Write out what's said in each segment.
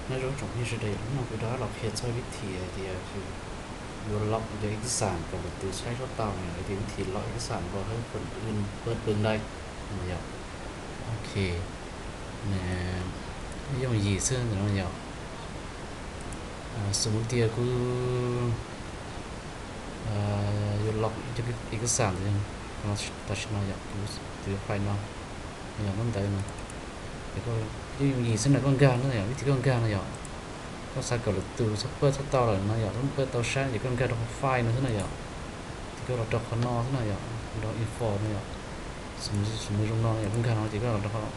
Nyob zoo tsoom phooj ywg sawv daws, yog hnub no kuv rov qab los qhia txog vib thim tias yus, yus log yus ib xas kom lwm tus saib tsis tau no yom, tias vib thim log ib xas npo hab pab pw dai no yom. Ok, yooj yim xwb ntawm no yom. Xws li tias kuv, yus log ib xas ntawd, tam sim no yom, kuv tus file no yog nub ntawd no, yooj yim xwb na, koj nkag no yom, vib thim koj nkag no yom. Koj xav kom lwm tus txhob pab txhob tau lawm no yom, txhob pab tau saib ces koj nkag rau qhov file no xwb na yom. Ces koj los rau qhov no xwb na yom, rau info no yom. Xws li zoo no yom, koj nkag no ces koj los rau qhov,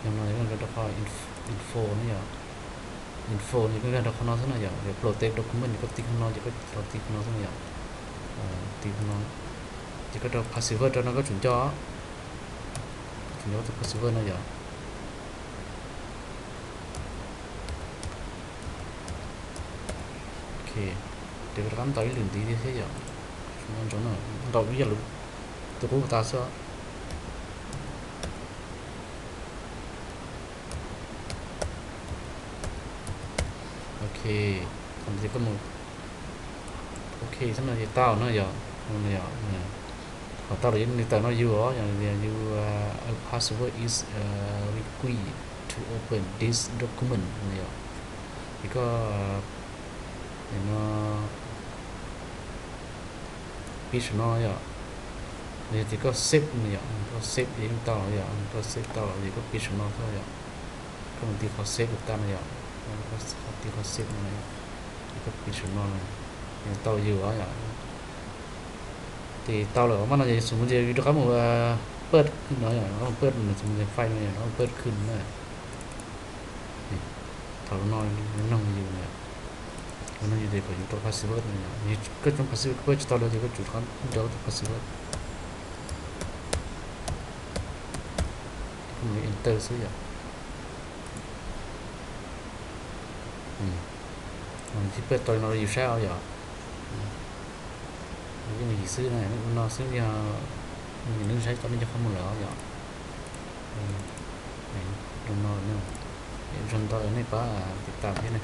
yog no ces koj nkag rau qhov info no yom. Info no ces koj nkag rau qhov no xwb na yom, ces protect document ces koj tiv qhov no, ces koj los tiv qhov no xwb na yom. Tiv qhov no, ces koj rau password rau no koj tsum nco, koj tsum nco koj tus password no yom. Ok, ces rov qab ntaus ib lwm ntxiv thiab yom. Ntaus ib yam li tus qub tas xwb. Ok, thaum ntawd ces koj mus ok xwb no ces tau no yom, no yom. Thaum tau lawm ces nws tawm no yus os, yog tias yus, a password is required to open this document no yom. Ces koj, no, piv saum no yom, yog tias koj save no yom, koj save ces yeej tau yom, koj save tau lawm ces koj piv saum no xwb yom. Koj mus tiv qhov save tag no yom, tiv qhov save no, ces koj piv saum no, tau yus yom. Ces tau lawm mas no ces xws li tias yus rov qab mus pab no yom, rov qab mus pab nws xws li tias file no yom, rov qab mus pab khwb na. Thaum no noog yus no yom, noog yus tias kom yus rau password no yom, koj tsum password, koj pab tsis tau lawm ces koj tsum rau tus password. Koj mus enter xwb yom. Thiab pab tau no yus saib os yom. Yooj yim xwb na, ua no xwb yog nws saib tau nej cov qhov mus lawm os yom. Zoo no, zoo ntau nej pab tiv tam thiab na.